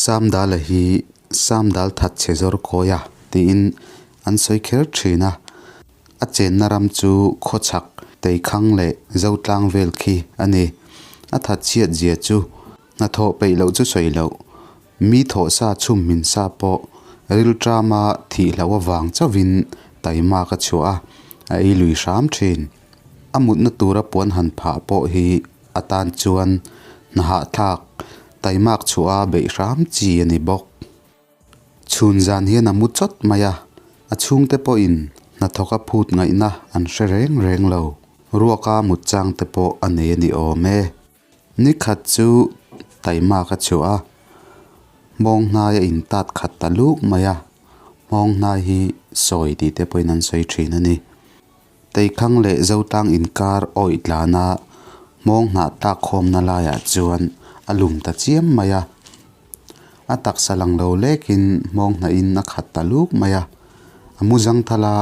Samdala hi Samdal thatchhe zawr kawi a tiin an sawi kher thin a. A chenna ram chu khawchhak Teikhang leh Zotlang vel khi a ni. A thatchhiat zia chu hnathawh peih loh chu sawi loh. Mi thawh sa chhum hmin sa pawh rilṭama thih hlauh avang chauhin taimak a chhuah a, a ei lui hram thin. A mutna tura puan han phah pawh hi a tan chuan hnahahthlak taimak chhuah a beih hram chi a ni bawk. Chhun zan hian a mu chawt mai a, a chhungte pawhin hnathawka phut ngaihna an hre reng reng lo. Ruaka mut chang te pawh a nei a ni awm e. Ni khat chu taimak a chhuah a, hmawng hnai a intat khat ta luk mai a, hmawng hnai hi sawi tih te pawhin an sawi thin a ni. Teikhang leh Zotlang inkar awih tlana hmawng hnah tlak khawmna laiah chuan a lum ta chiam mai a. A taksa lang lo lekin hmawng hnahin a khat ta luk mai a. A mu zang thal a,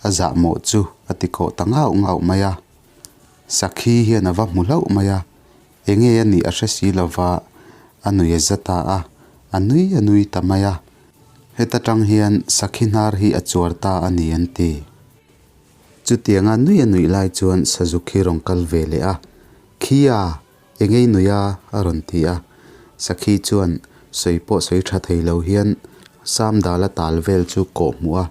a zahmawh chu a ti kawh ta ngauh ngauh mai a. Sakhi hian a va hmu hlauh mai a, enge a nih a hre si lova a nui a za ta a, a nui a nui ta mai a. Heta tang hian sakhi hnar hi a chuar ta a ni an ti. Chutianga nui a nuih lai chuan Sazuk hi rawn kal ve leh a, Khia! Engei nui a? a rawn ti a. Sakhi chuan sawi pawh sawi tha thei lo hian Samdala tal vel chu kawh hmuh a.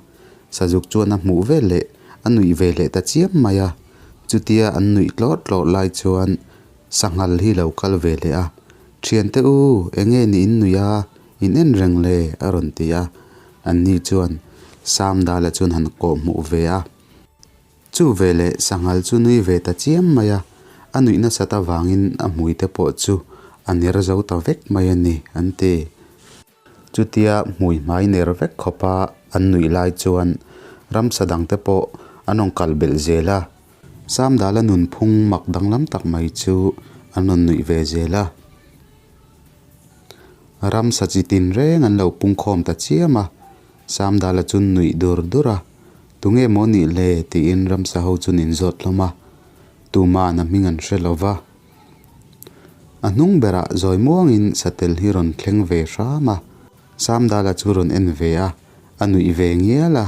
Sazuk chuan a hmuh vel leh a nuih ve leh ta chiam mai a. Chutia an nuih tlawrh tlawrh lai chuan Sanghal hi lo kal ve leh a, Thiante u, enge ni in nuih a? In en reng le? a rawn ti a. Anni chuan Samdala chuan han kawh hmuh ve a. Chu veleh Sanghal chu nui ve ta chiam mai a, a nuih nasat avangin a hmuite pawh chu a ner zo ta vek mai a ni, an ti. Chutia hmui hmai ner vek khawpa an nuih lai chuan ramsa dangte pawh an rawn kal belh zel a, Samdala nunphung mak danglam tak mai chu an rawn nuih ve zel a. Ramsa chi tinreng an lo pungkhawm ta chiam a, Samdala chu nuih dur dur a, Tunge maw nih le? tiin ramsa ho chu nin zawt hlawm a, tuma'n a hming an hre lo va. A hnung berah zawi muangin satel hi rawn thleng ve hram a, Samdala chu rawn en ve a, a nuih ve ngial a.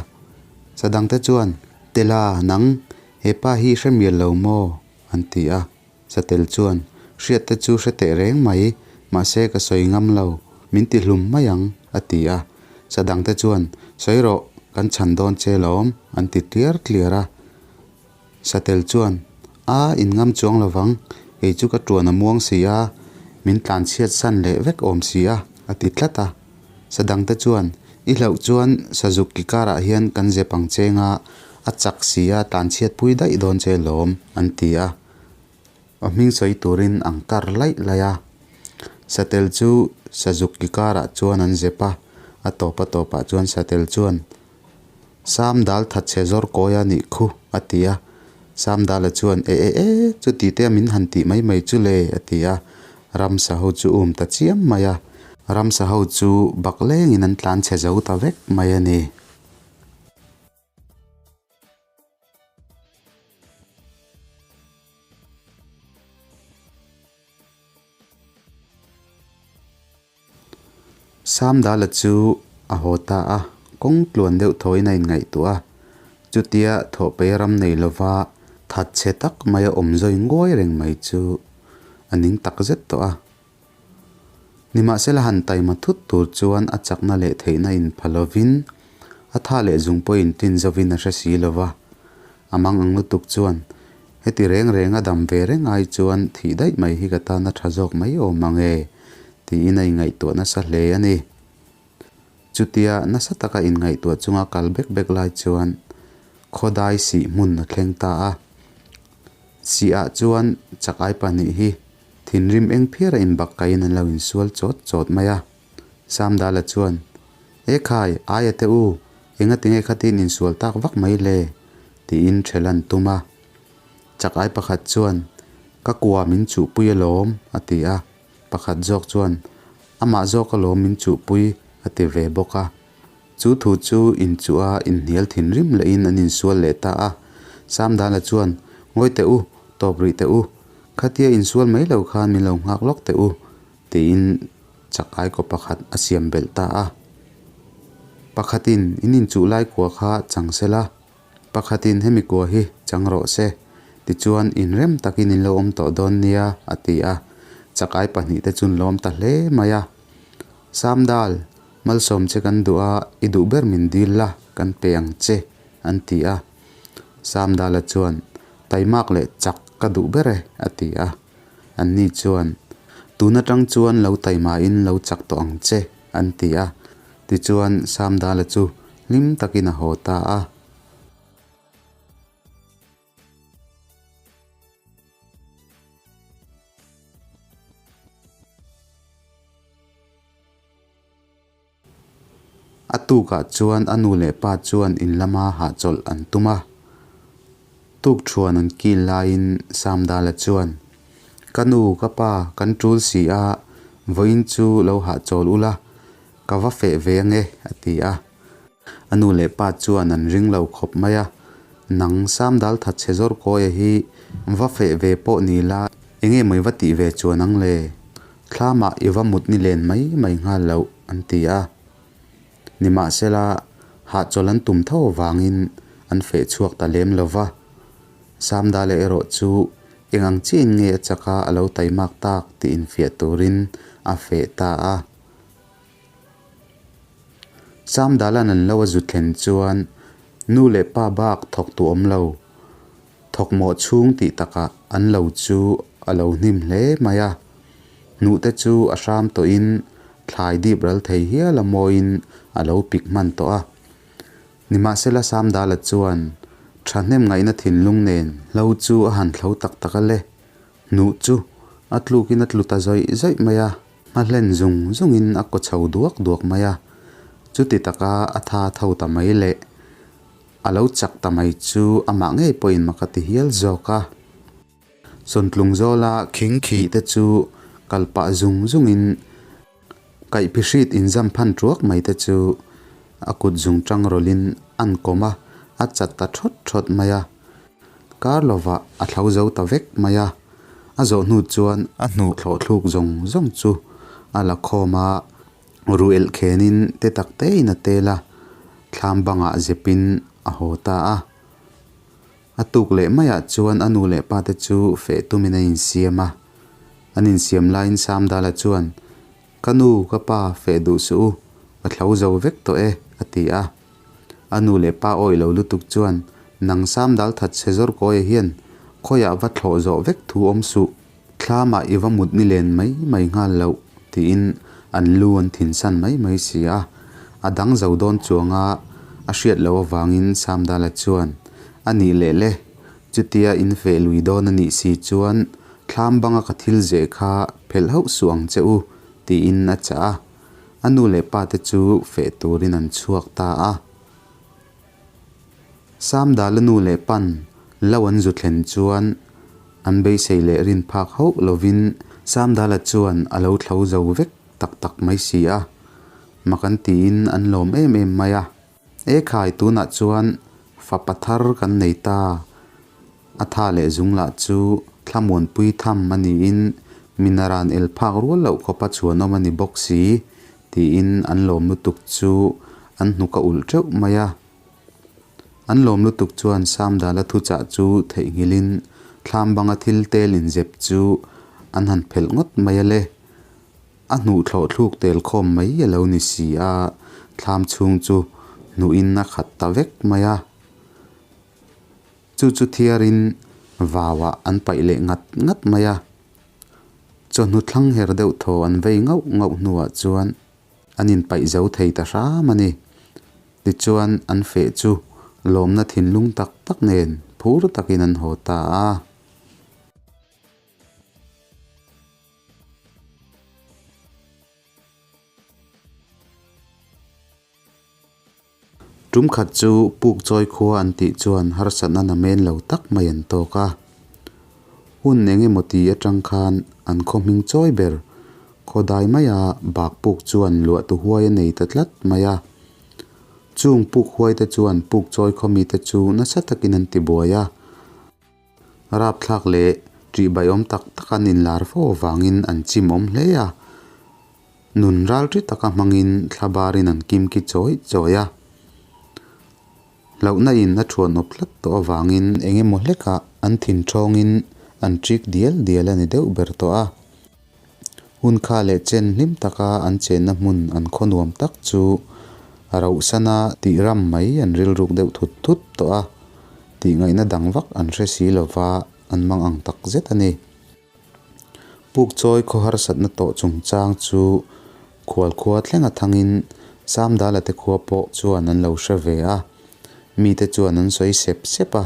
Sadangte chuan, Tela, nang, he pa hi i hre mial lo maw? an ti a. Satel chuan, Hriat te chu hre teh reng mai, mahse ka sawi ngam lo, min ti hlum mai ang, a ti a. Sadangte chuan, Sawi rawh, kan chhan dawn che lawm, an ti tliar tliar a. Satel chuan, A, in ngam chuang lo vang, kei chu ka tuan a muang si a, min tlan chhiat san leh vek awm si a, a ti tlat a. Sadangte chuan, I hlauh chuan Sazuk ki karah hian kan zep ang cheng a, a chak si a, tlan chhiat pui daih dawn che lawm, an ti a. A hming sawi turin an kar laih laih a. Satel chu Sazuk ki karah chuan an zep a, a tawp a tawpah chuan Satel chuan, Sam dal thatchhe zawr kawi a nih khu, a ti a. Sam dala chuan, E e e, chuti te a min han tih mai mai chu le, a ti a. Ramsa ho chu um ta chiam mai a. Ramsa ho chu bak lengin an tlan chhe zo ta vek mai a ni. Samdala chu a haw ta a, kawng tluan deuh thawiin a inngaihtuah a. Chutia thawhpei ram nei lova thatchhe tak maia awm zawi nguai reng mai chu a ning tak zet tawh a. Nimahsela han taima thut tur chuan a chakna leh theihna inpha lovin a tha leh zung pawhin tlin zovin a hre si lova. A mang ang lutuk chuan Heti reng reng a dam ve reng ai chuan thih daih mai hi ka tan a tha zawk mai awm ang e, tiin a inngaihtuah nasa hle a ni. Chutia nasa taka inngaihtuah chunga kal bek bek lai chuan khawdai sih hmun a thleng ta a. Sihah chuan chakai pahnih hi thinrim eng phiara inbak kaiin an lo insual chawt chawt mai a. Samdala chuan, E khai, aia te u, engatinge khatin insual tak vak mai le? Tiin ṭhel an tum a. Chakai pakhat chuan, Ka kua min chuhpui alawm, a ti a. Pakhat zawk chuan, Amah zawk alawm min chuhpui, a ti ve bawk a. Chu thu chu inchuh a inhnial thinrim lehin an insual leh ta a. Samdala chuan, Ngawi teh u, tawp rih teh u. Khatia insual mai lo khan min lo nghak lawk teh u, tiin. Chakai kaw pakhat a siam belh ta a. Pakhatin in inchuh lai kua kha chang sela, pakhatin hemi kua hi chang rawh se, tichuan inrem takin in lo awm tawh dawn nia, a ti a. Chakai pahnihte chu an lawm ta hle mai a. Samdal, malsawm che kan duh a, i duh ber min dil la, kan pe ang che, an ti a. Samdala chuan, Taimak leh chak ka duh ber e, a ti a. Anni chuan, Tun atang chuan lo taimain lo chak tawh ang che, an ti a. Tichuan, Samdala chu hlim takin a haw ta a. A tukah chuan a nu leh pa chuan in lama hahchawlh an tum a. Tukṭhuan an kil laiin Samdala chuan, Ka nu, ka pa, kan ṭul si a, vawiin chu lo hahchawl ula, ka va feh ve ange, a ti a. A nu leh pa chuan an ring lo khawp mai a, Nang Samdal thatchhe zawr kawia hi va feh ve pawh ni la, enge maw i va tih ve chuan ang le? Thlamah i va mut ni len mai mai nghal loh, an ti a. Nimahsela, hahchawl an tum tho avangin an feh chhuak ta lem lo va. Samdale erawh chu eng ang chiahin nge a chaka a lo taimak tak tih infiah turin a feh ta a. Samdalan an lo a zu thlen chuan nu leh pa bak thawk tu awm lo. Thawkmawh chhung tih takah an lo chu a lo hnim hle mai a. Hnuhte chu a hram tawhin thlai dip ral thei hial a mawiin a lo pik hman tawh a. Nimahsela Samdala chuan thahnem ngaihna thinlung nen hlo chu a han thlo tak tak a le. Hnuh chu a tlukin a tlu ta zawih zawih mai a, hma hlen zung zungin a kaw chho duak duak mai a. Chuti taka a tha tho ta mai leh. A lo chak ta mai chu amah ngei pawhin mak a ti hial zawk a. Sawntlung zawla khing khih te chu kal pah zung zungin kaihphihrit inzam phan tuak mai te chu a kut zung tang rawlhin an kawm a, a chat ta thawt thawt mai a. Kar lovah a thlo zo ta vek mai a. A zawh hnu chuan a hnuh thlawh thluk zawng zawng chu a la khawm a. Ruelh khenin te tak tein a tel a, thlam bangah zepin a haw ta a. A tuk leh maiah chuan a nu leh pa te chu feh tumin an insiam a. An insiam laiin Samdala chuan, Ka nu, ka pa, feh duh suh u, ka thlo zo vek tawh e, a ti a. A nu leh pa awih lo lutuk chuan, Nang Samdal thatchhe zawrkawia hian khawiah va thlawh zawh vek thu awm suh, Thlamah i va mut ni len mai mai nghal loh tiin an lu an thinsan mai mai si a. A dang zo dawn chuanga a hriat loh avangin Samdala chuan, A nih leh le, chutia in feh lui dawn a nih si chuan thlam banga ka thil zeh kha phelh hauh suh ang che u tiin a chah a. A nu leh pa te chu feh turin an chhuak ta a. Samdala nu leh pan lo an zu thlen chuan an beisei leh rin phak hauh lovin Samdala chuan a lo thlo zo vek tak tak mai si a, mak an tiin an lawm em em mai a. E khai tunah chuan fapa thar kan nei ta, a tha leh zung lah chu thlamuanpui tham a niin minaran el phak rual loh khawpa chhuanawm a ni bawk si Tiin an lawm lutuk chu an hnuk a ulh teuh mai a. An lawm lutuk chuan Samdala thuchah chu theihnghilhin thlam banga thil tel inzep chu an han phelh ngawt mai a le. A hnuh thlawh thluk tel khawm mai a lo ni si a, thlam chhung chu hnuhin a khat ta vek mai a. Chu chu thiarin vauah an paih leh ngat ngat mai a. Chawhnu thlang her deuh thaw an vei ngauh ngauh hnuah chuan an inpaih zo thei ta hram a ni. Tichuan an feh chu lawmna thinlung tak tak nen phur takin an haw ta a. Tum khat chu puk chawi khua an tih chuan harsatna namen lo tak mai an tawk a. Hun eng emaw ti atang khan an khaw hming chawi ber khaw dai maia bak puk chuan luah tu huai a nei ta tlat mai a. Chung puk huai te chuan puk chawi khaw mite chu nasa takin an ti buai a. Rapthlak leh ṭihbaiawm tak tak an inlar fo avangin an chim awm hle a. Nun ralṭi taka hmangin thlabarin an kimki chawih chawih a. Hlauhna in a thuanawp tlat tawh avangin eng emaw hlekah an thin ṭhawngin an ṭik dial dial a ni deuh ber tawh a. Hun kha leh chen hlim taka an chenna hmun an khaw nuam tak chu a rauhsana tih ram mai an rilruk deuh thut thut tawh a, tih ngaihna dang vak an hre si lova an mang ang tak zet a ni. Pukchawi khaw harsatna tawh chungchang chu khualkhua thleng a thangin Samdala te khua pawh chuan an lo hre ve a, mite chuan an sawi sep sep a.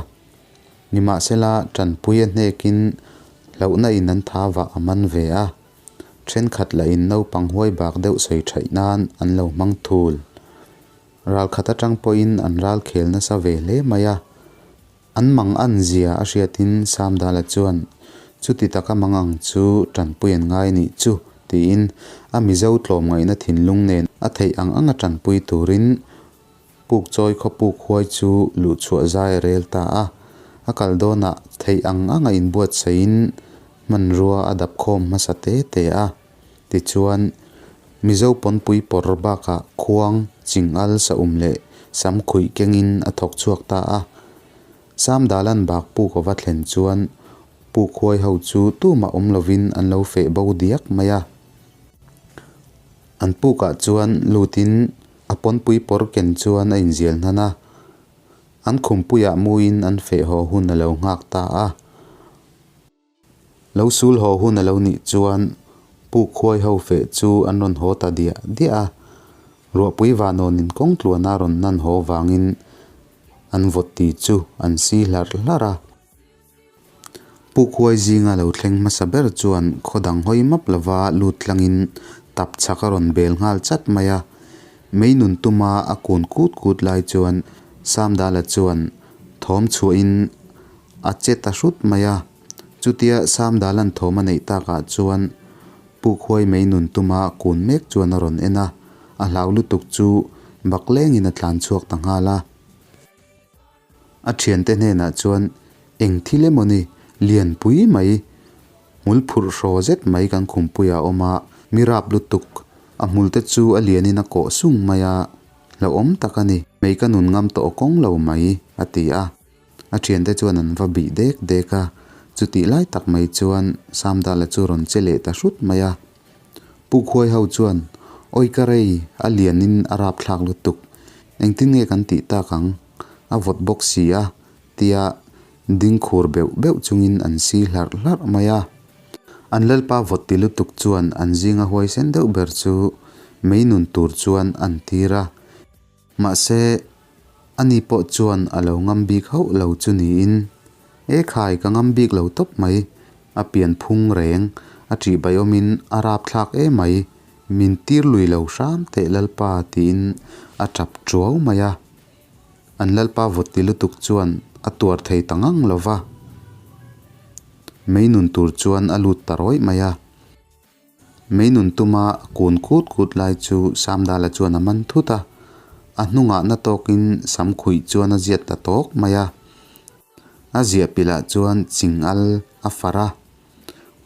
Nimahsela tanpui a hnekin hlauhna in an tha vah a man ve a, thenkhat lahin naupang huai bak deuh sawi thaih nan an lo hmang thul. Ralkhat atang pawhin an ral khel nasa ve hle mai a. An mang an zia a hriatin Samdala chuan chuti taka mang ang chu tanpui an ngai nih chu tiin a Mizo tlawmngaihna thinlung nen a theih ang anga tanpui turin Pukchawi khaw puk huai chu luhchhuah zai a rel ta a, a kal dawnah theih ang anga inbuatsaihin hmanrua a dap khawm hmasa te te a. Tichuan, Mizo pawnpui pawr bakah khuang, chingal, saum leh samkhuih kengin a thawk chhuak ta a. Samdalan bak puk a va thlen chuan puk huai ho chu tumah awm lovin an lo feh bo diak mai a. An pukah chuan lutin A pawnpui pawr ken chuan a inzial hnan a, an khumpuiah muin an feh haw hun a lo nghak ta a. Lo sul haw hun a lo nih chuan puk khuai ho feh chu an rawn haw ta diah diah a, ruahpui vanawnin kawng tluana rawn nan haw vangin an vawt ti chu an si hlarh hlarh a. Pukhuai zinga lo thleng hmasa ber chuan khaw dang hawi map lova lut tlangin tap chhak a rawn bel nghal chat mai a. Mei nun tuma a kun kut kut lai chuan Samdala chuan thawm chhuahin a che ta hrut mai a. Chutia Samdalan thawm a neih takah chuan Pukhuai mei nun tuma kun mek chuan a rawn en a, a hlau lutuk chu baklengin a tlan chhuak ta nghal a. A thiante hnenah chuan eng thil emaw ni lianpui mai hmul phurh hraw zet mai kan khumpuiah a awm a, mi rap lutuk a hmul te chu a lianin a kawh sung mai a, hlauhawm tak a ni, mei ka nun ngam tawh kawng lo mai a ti a. A thiante chuan an va bih dek dek a, chutih lai tak mai chuan Samdala chu rawn che leh ta hrut mai a. Pu Khuai ho chuan, Awi ka rei, a lianin a rapthlak lutuk. Engtin nge kan tih tak ang? A vawt bawk si a, tia ding khur beuh beuh chungin an si hlarh hlarh mai a. An lalpa vawt ti lutuk chuan an zinga huaisen deuh ber chu mei nun tur chuan an tir a. Mahse, ani pawh chuan a lo ngam bik hauh lo chu niin, E khai, ka ngam bik lo tawp mai, a pian phung reng, a ṭihbai awmin a rapthlak e mai, min tir lui lo hram teh Lalpa tiin a ṭap ṭuau mai a. An Lalpa vawt ti lutuk chuan a tuar thei ta ngang lo va, mei nun tur chuan a lut ta rawih mai a. Mei nun tuma kun kut kut lai chu Samdala chuan a man thut a, a hnungah na tawkin sam khuih chuan a ziat ta tawk mai a. A ziah pilah chuan ching al a far a,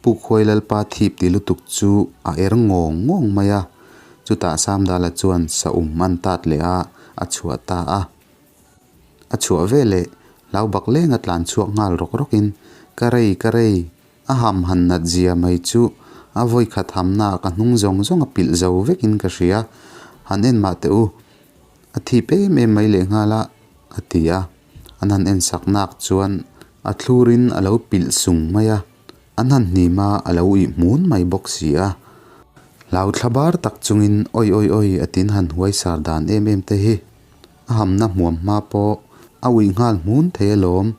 Pukhuai Lalpa thip ti lutuk chu a er ngawng ngawng mai a, chutah Samdala chuan saum an tat leh a, a chhuah ta a. A chhuah veleh hlau bak lenga tlan chhuak nghal rawk rawkin, Ka rei, ka rei, A ham han nat zia mai chu a vawi khat hamna ah ka hnung zawng zawng a pilh zo vekin ka hria. Han en mah teh u, a thip em em mai leh nghal a, a ti a. An han en sak nak chuan a thlurin a lo pilh sung mai a, an han hnim a, a lo ih hmun mai bawk si a. Hlau thla bar tak chungin awi awi awi a tin han huai sar dan em em te hi a hamna hmuam hma pawh a uih nghal hmun thei alawm.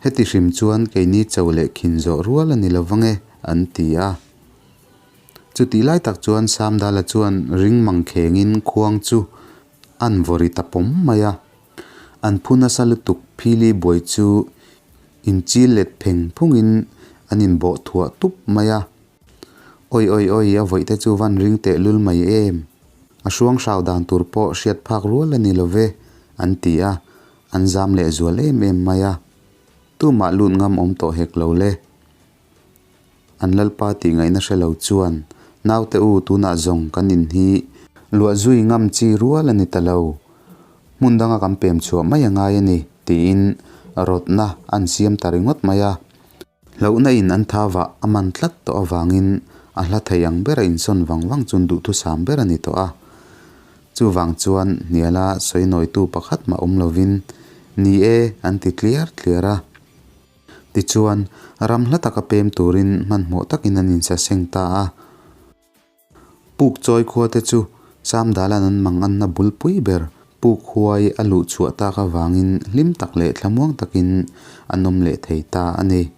Heti hrim chuan keini cho leh khin zawh rual a ni lo vang e, an ti a. Chutih lai tak chuan Samdala chuan ring mang khengin khuang chu an vaw ri ta pawm mai a. An phu nasa lutuk phili buai chu inchil let pheng phungin an inbawh thuah tup mai a. Awi awi awi a vawih te chu van ring teh lul mai em? A hruang hrau dan tur pawh hriat phak rual a ni lo ve, an ti a. An zam leh zual em em mai a, tumah lut ngam awm tawh hek lo le. An Lalpa tih ngaihna hre lo chuan Naute u tunah zawng kan in hi luah zui ngam chi rual a ni ta lo. Hmun danga kan pem chhuah mai a ngai a ni, tiin rawtna an siam ta ringawt mai a. Hlauhna in an thavah a man tlat tawh avangin a hla thei ang bera insawn vang vang chuan duhthusam ber a ni tawh a. Chuvang chuan hniala sawi nawitu pakhat mah awm lovin, Ni e, an ti tliar tliar a. Tichuan, ram hla taka pem turin hmanhmawh takin an insaseng ta a. Puk chawi khua te chu Samdalan an mang anna bulpui ber Puk huai a luh chhuah tak avangin hlim tak leh thlamuang takin an awm leh thei ta a ni.